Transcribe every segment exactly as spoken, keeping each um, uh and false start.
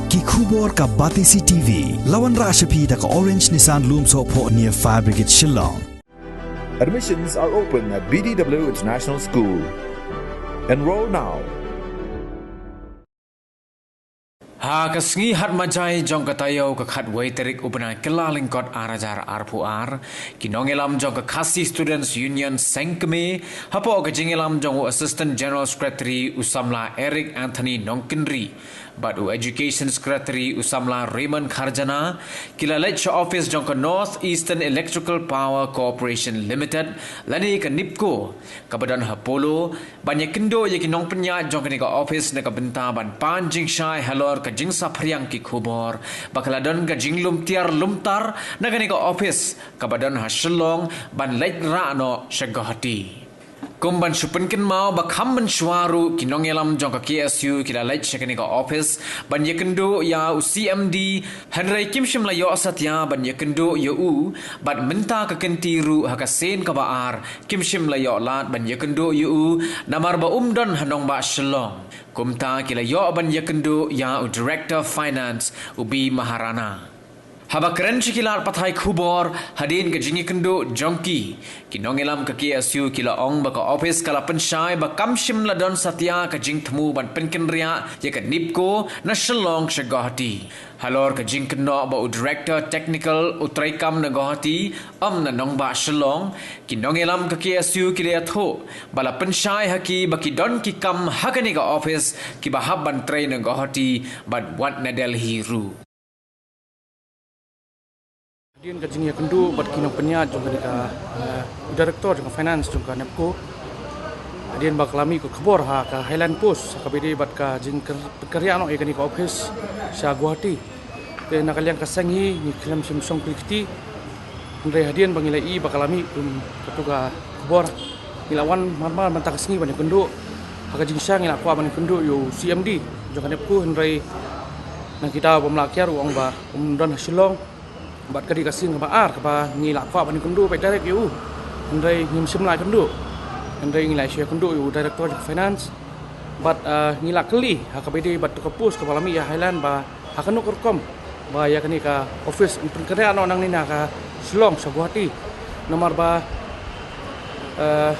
Ki khubor ka Batesi T V. La wanrah sha phi da ka Orange Nissan Lumsohphoh near Fire Brigade Shillong. Admissions are open at B D W International School. Enroll now. Ha ka sngi Hatmajai jong ka taïew ka khatwei tarik u bnai Kyllalyngkot ar hajar arphew ar, ki nongïalam jong ka Khasi Students Union Seng Kmie, hapoh ka jingïalam jong u Assistant General Secretary u samla Eric Anthony Nongkynrih bad u Education Secretary u samla Raymond Kharjana, ki la leit sha ophis jong ka North Eastern Electrical Power Corporation Limited lane ka NEEPCO kaba don ha Polo, ban ïakynduh ïa ki nongpynïaid jong kane ka ophis na ka bynta ban pan jingshai halor ka jingsaphriang ki khubor ba ka la don ka jinglum tiar lum tar na kane ka ophis kaba don ha Shillong ban leit rah noh sha Guwahati. Kum ban shu pynkynmaw ba kham mynshuwa ruh ki nongïalam jong ka K S U ki la leit sha kane ka ophis ban ïakynduh ïa u C M D, hynrei kim shym la ïoh satia ban ïakynduh ïa u, bad mynta ka kynti ruh ha ka sien kaba ar kim shym la ïoh lad ban ïakynduh ïa u, namar ba um don ha nongbah Shillong. Kumta ki la ïoh ban ïakynduh ïa u Director Finance u B Maharana. Haba kren sha ki lad pathai khubor hadien ka jingïakynduh jong ki, ki nongïalam ka K S U ki la ong ba ka ophis ka la pynshai ba kam shym la don satia ka jingthmu ban pynkynriah ïa ka NEEPCO na Shillong sha Guwahati. Halor ka jingkynnoh ba u Director Technical u treikam na Guwahati, ym na nongbah Shillong, ki nongïalam ka K S U ki la ïathuh ba la pynshai ha ki ba ki don ki kam ha kane ka ophis kiba hap ban trei na Guwahati bad wat na Delhi ruh. Hadien ka jingïakynduh bad ki nongpynïaid jong kane ka, eh, director jong ka finance jong ka NEEPCO, hadien ba ka la mih ka khubor ha ka Highland Post ha kaba ïadei bad ka jingpynkynriah noh ïa kane ka ophis sha Guwahati. Te na ka liang ka seng hi ngi khlem shym shong kli kti. Hynrei hadien ba ngi la ïohi ba ka la mih kum katto ka khubor, ngi la wan marmar mynta ka sngi ban ïakynduh. Ha ka jingshisha ngi la kwah ban ïakynduh ïa u C M D jong ka NEEPCO, hynrei na ki daw bym lah kiar u ong ba um don ha Shillong. Bad ka dei ka sien kaba ar kaba ngi la kwah ban ïakynduh beit direct ïa u, hynrei ngim shym lah ïakynduh. Hynrei ngi la shu ïakynduh ïa u director jong ka finance. Bad, eh, ngi la kylli ha kaba ïadei bad kato ka post kaba la mih ïa Highland ba ha kano ka rukom ba ïa kane ka ophis yn pynkynriah noh nangne na ka Shillong sha Guwahati. Namar ba, eh,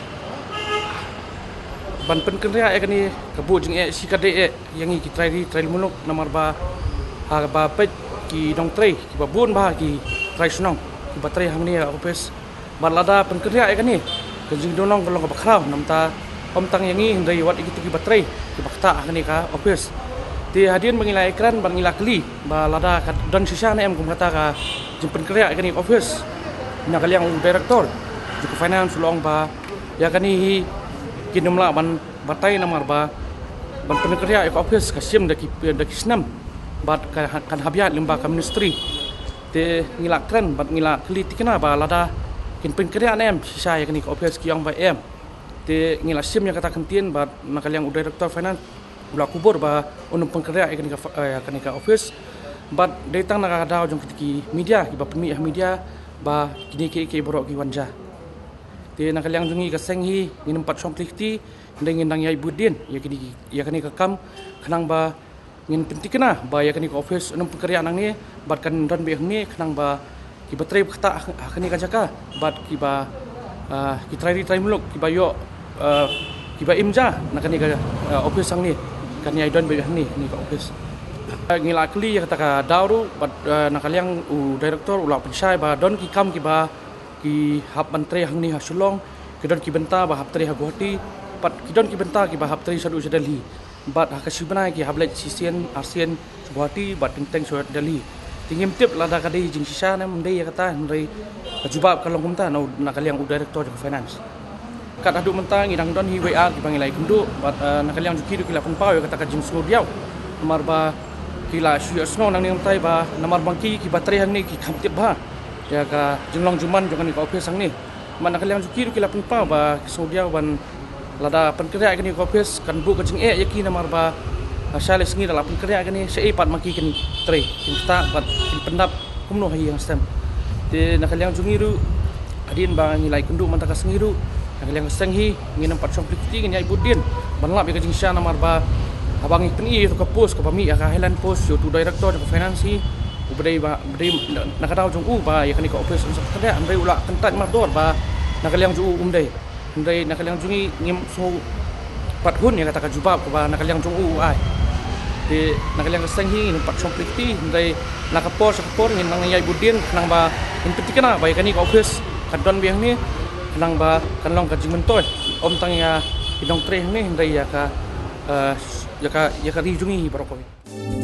ban pynkynriah ïa kane ka buh jingeh shi katdei eh ïa ngi ki trai ri trai muluk, namar ba haba peit ki nongtrei kiba bun bha ki trai shnong kiba trei hangne ha ophis. Bad lada pynkynriah ïa kane, ka jingdon long ka long kaba khraw, namar ym tang ïa ngi hynrei wat ïa kito kiba trei kiba ktah ha kane ka ophis. Te hadien ba ngi la ïakren bad ngi la kylli ba lada ka don shisha ne em kum kata ka jingpynkynriah ïa kane ka ophis, na ka liang u director jong ka finance u la ong ba ïa kane hi kin ym lah ban batai, namar ba ban pynkynriah ïa ka ophis ka shim da ki, da ki snem bad ka, kan hap ïaid lyngba ka ministry. Te ngi la kren bad ngi la kylli thikna ba lada kin pynkynriah ne em shisha ïa kane ka ophis, ki ong ba em. Te ngi la shim ïa kata ka ktien bad na ka liang u director finance u la kubur ba un ym pynkynriah ïa kane ka, ïa kane ka ophis. Bad dei tang na ka daw jong kita ki media kiba pynmih ha media ba kine kiei kiei baroh ki wan jia. Te na ka liang jong ngi ka seng hi ngin ym pat shong kli kti, hynrei ngin dang ïaid bud dien ïa kine, ïa kane ka kam, khnang ba ngin pynthikna ba ïa kane ka ophis un ym pynkynriah nangne bad kan don beit hangne, khnang ba kiba trei ba ktah ha kane ka jaka bad kiba, ah, ki trai ri trai muluk kiba ïoh, ah, kiba im ja na kane ka, ah, ophis hangne kan ïai don beit hangne, kane ka ophis. Ah, ngi la kylli ïa kata ka daw ruh bad, ah, na ka liang u director u la pynshai ba don ki kam kiba ki hap ban trei hangne ha Shillong, ki don ki bynta ba hap trei ha Guwahati, bad ki don ki bynta kiba hap trei shaduh sha Delhi. Bad ha ka shi bnai ki hap leit shisien arsien sha Guwahati bad teng teng sha Delhi. Te ngim tip lada ka dei jingshisha ne ym dei ïa kata, hynrei ka jubab ka long kumta na, na ka liang u director jong ka finance. Kat haduh mynta ngi dang don hi wei ar kiba ngi la ïakynduh bad, eh, na ka liang jong ki ruh ki la pynpaw ïa kata ka jingsngewdiaw. Namar ba ki la shu ïohsngew nangne nangtai ba namar ba ki kiba trei hangne ki kham tip bha ïa ka jinglong jingman jong kane ka ophis hangne. Bad na ka liang jong ki ruh ki la pynpaw ba ki sngewdiaw ban lada pynkynriah ïa kane ka ophis kan buh ka jingeh ïa ki, namar ba, ah, shai lai sngi da la pynkynriah ïa kane, shaei pat ma ki kin trei, kin ktah bad kin pyndap kumno ha ïing ha sem. Te na ka liang jong ngi ruh hadien ba ngi la ïakynduh mynta ka sngi ruh, na ka liang ka seng hi ngin ym pat shong kli kti, ngin ïaid bud dien ban lap ïa ka jingshisha, namar ba Haba ngi pyni ïa ka post kaba mih ïa ka Highland Post ïa uto u director jong ka finance, u ba dei ba, ba dei na ka daw jong u ba ïa kane ka office un sa pynkyndit, hynrei u la kyntait mardor ba na ka liang jong u um dei. Hynrei na ka liang jong ngi ngim sngew pat hun ïa kata ka jubab kaba na ka liang jong u u ai. Te na ka liang ka seng hi ngin pat shong pyrthei, hynrei na ka por sha ka por ngin nang ïai bud dien khnang ba ngin pynthikna ba ïa kane ka office kan don biang ne, khnang ba kan long ka jingmyntoi ym tang ïa ki nongtrei hangne hynrei ïa ka, eh, ïa ka, ïa ka ri jong ngi baroh kawei.